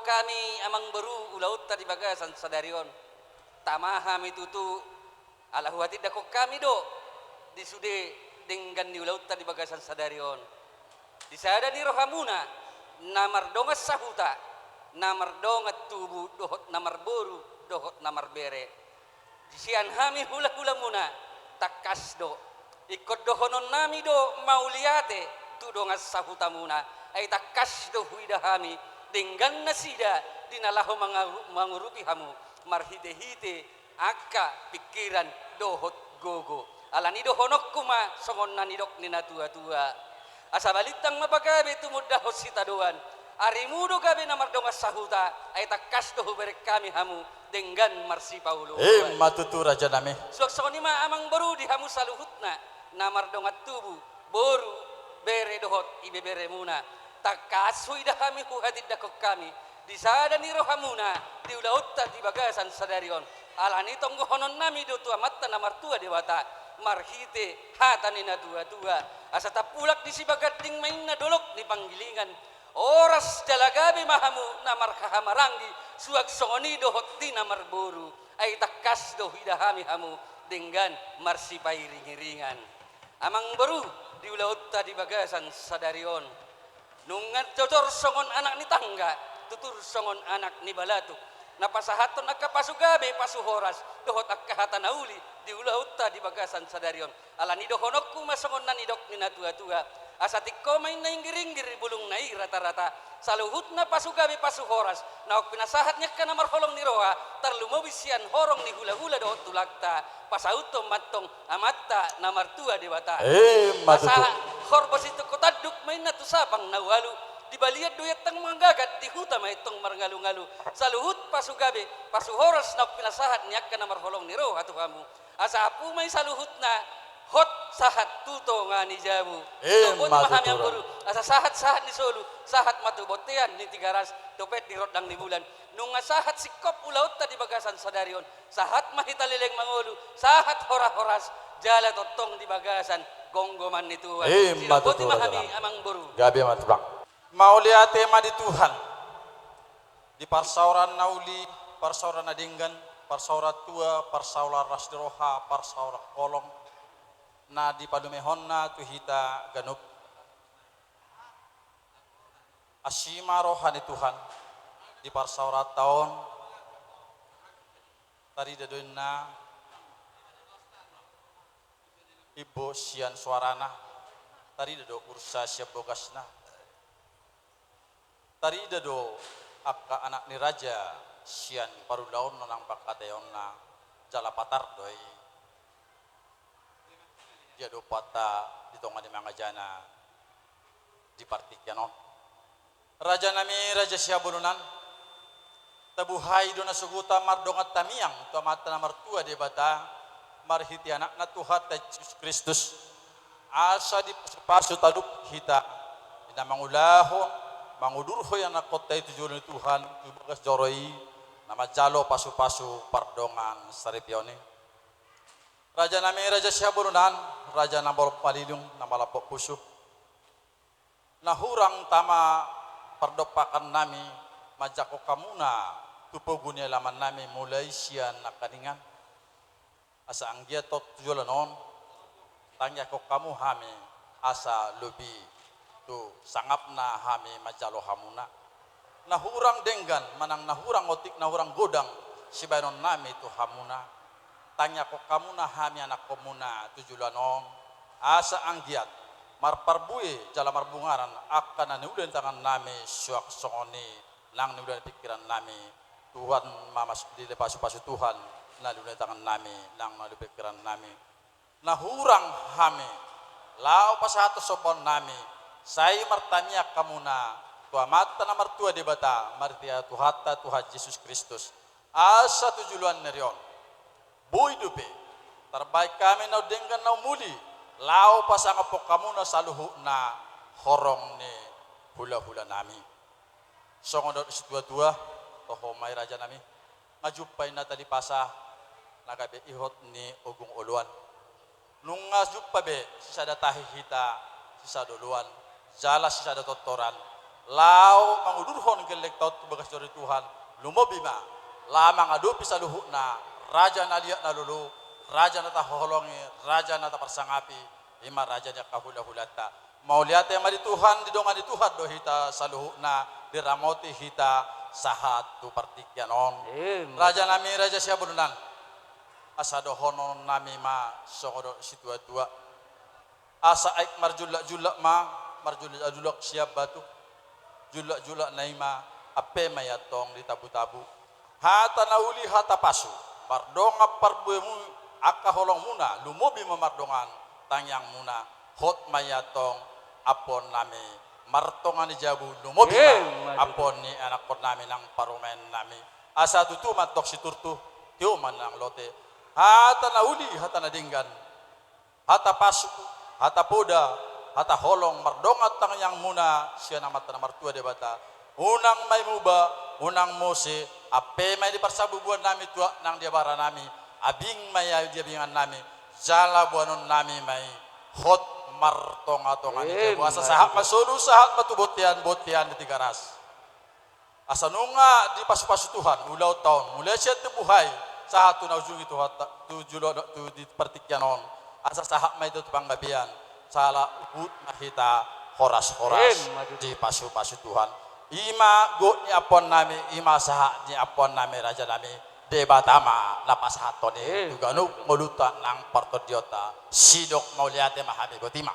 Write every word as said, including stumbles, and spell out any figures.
Hami amangboru ulaonta di bagasan sadari on. Tama hami tutu, ala huhatindangkon hami do di sude denggan ni ulaonta di bagasan sadari on. Di sada ni rohamuna, na mardongan sahuta, na mardongan tubu, dohot na marboru, dohot na marbere. Di sian hami hulahulamuna, tangkas do. Ingkon dohononnami do mauliate tu dongan sahutamuna, ai tangkas do huida hami denggan nasida di na laho mangaru-, mangurupi hamu marhitehite angka pingkiran dohot gogo. Alani dohononku ma songon na nidok ni natuatua. Asa balintang ma pagabe tumundalhon sitadoan. Arimu do gabe na mardongan sahuta, ai tangkas do hubereng hami hamu denggan marsipaolooloan. Ima tutu, rajanami. Suang songon i ma amangboru di hamu saluhutna, na mardongan tubu, boru, bere dohot ibeberemuna. Tangkas huida hami, huhatindangkon hami di sada ni rohamuna di ulaonta di bagasan sadari on. Alani tonggohononnami do tu Amanta na martua Debata marhite hata ni natuatua, asa tampulak di Sibaganding ma inna dolok ni Panggilingan. Horas jala gabe ma hamu na marhahamaranggi, suang songon i dohot di na marboru. Ai tangkas do huida hami hamu denggan marsipairingiringan. Amangboru, di ulaonta di bagasan sadari on, nunga jojor songon anak ni tangga, tutur songon anak ni balatuk, na pasahathon angka pasu gabe, pasu horas, dohot angka hata na uli di ulaonta di bagasan sadari on. Alani dohononku ma songon na nidok ni natuatua, asa tingko ma inna inggiringgir bulungna i ratarata. Saluhutna pasu gabe, pasu horas naung pinasahat ni angka na marholong ni roha, tarlumobi sian horong ni hulahula dohot tulangta, pasauthon ma antong Amanta na martua Debata. Ima tutu. Asa horbo situngko tanduk ma inna tu sapang na ualu, di balian do i antong manggagat, di huta ma i antong marngalungalu. Saluhut pasu gabe, pasu horas naung pinasahat ni angka na marholong ni roha tu hamu, asa ampu ma i saluhutna hot sahat tu tonga ni jabu. Ima tutu, raja. Asa sahat, sahat ni solu, sahat ma tu bontean ni Tigaras, tu pet ni rondang ni bulan. Nunga sahat singkop ulaonta di bagasan sadari on, sahat ma hita leleng mangolu, sahat horas-horas, jala tongtong di bagasan gomgoman ni Tuhan. Ima tutu, raja. Sidok boti ma hami, amangboru. Gabe ma, Tulang. Mauliate ma di Tuhan. Di parsaoran na uli, parsaoran na denggan, parsaoran tua, parsaoran las ni roha, parsaoran holong na dipalumehonna tu hita ganup. Asi ma roha ni Tuhan di parsaoranta on. Tarida do inna imbo sian soarana, tarida do ursa sian bogasna. Tarida do angka anak ni raja sian parulaonna nang pangkataionna, jala patar do i. Dia do umpanta di tonga ni mangajana di partingkian on. Rajanami, Raja Sihabolonan, tabuhai do nasogot mardongan tamiang tu Amanta na martua Debata marhite Anakna Tuhanta Jesus Kristus, asa dipasupasu talup hita, di na mangulahon, mangudurhon ianakhonta i tu jolo ni Tuhan tu bagas joro i, na manjalo pasupasu pardongan saripeon i. Rajanami, Raja Sihabolonan, raja na malum palilung, na malambok pusu, na hurang tama pardompakannami manjangkon hamuna tu pogu ni alamannami mulai sian nangkaningan. Asa anggiat tu joloan on tangiangkon hamu hami asa lobi tu sangapna hami manjalo hamuna. Na hurang denggan manang na hurang otik, na hurang godang sibahenonnami tu hamuna. Tangiangkon hamuna hami anakkonmuna tu joloan on, asa anggiat marparbue jala marbungaran angka na niula ni tangannami suang songon i nang niula ni pingkirannami. Tuhan ma mas-, dipasupasu Tuhan na niula ni tangannami nang na niula ni pingkirannami. Na hurang hami laho pasahathon sombaonnami, sai martangiang hamuna tu Amanta na martua Debata marhite Tuhanta Tuhan Jesus Kristus, asa tu joloan ni ari on boi dope tarbahen hami na umdenggan na umuli laho pasangaphon hamuna saluhutna horong ni hulahulanami. Songon didok ni situatua, toho ma i rajanami, nga jumpa inna tali pasa na gabe ihot ni ogung oloan. Nunga jumpa be sisada tahi hita, sisada oloan, jala sisada tortoran, laho mangudurhon gellengta on tu bagas joro ni Tuhan, lumobi ma laho mangadopi saluhutna, raja na liat na lolo, raja na tahaholongi, raja na taparsangapi, i ma raja ni angka hulahulanta. Mauliate ma di Tuhan, didongani Tuhan do hita saluhutna, diramoti hita sahat tu partingkian on. Raja nami, raja Siabolon an, asa dohonon nami ma songon didok situatua. Asa aek marjullakjullak ma, marjullakjullak sian batu, jullakjullak na i ma ampe ma i antong di tabutabu. Hata na uli hata pasu, mardongan parbue muna angka holongmuna, lumobi ma mardongan tangiangmuna, hot ma i antong ampuon nami martonga ni jabu, lumobi ma ampuon ni anakkon nami nang parumaen nami. Asa tutu ma antong siturtu, tio ma nang lote. Hata na uli hata na denggan, hata pasu, hata poda, hata holong mardongan tangiangmuna sian Amanta na martua Debata. Unang ma i muba, unang mose, ampe ma i di parsabubuan nami, tuak nang di abara nami, abing ma i di abingan nami, jala boanon nami ma i hot martongatonga ni jabu. Asa sahat ma solu, sahat ma tu bontean, bontean di Tigaras. Asa nunga dipasupasu Tuhan ulaonta on, mulai sian tumbuhai sahat tu na ujung i, tu hata, tu jolo, tu di partingkian on. Asa sahat ma hita tu panggabean, jala huhut ma hita horashoras, dipasupasu Tuhan. I ma gok ni ampuan nami, i ma sahat ni ampuan nami, raja nami. Debata ma na pasahathon i tu ganup ngolunta nang partondionta. Sidok mauliate ma hami, botima.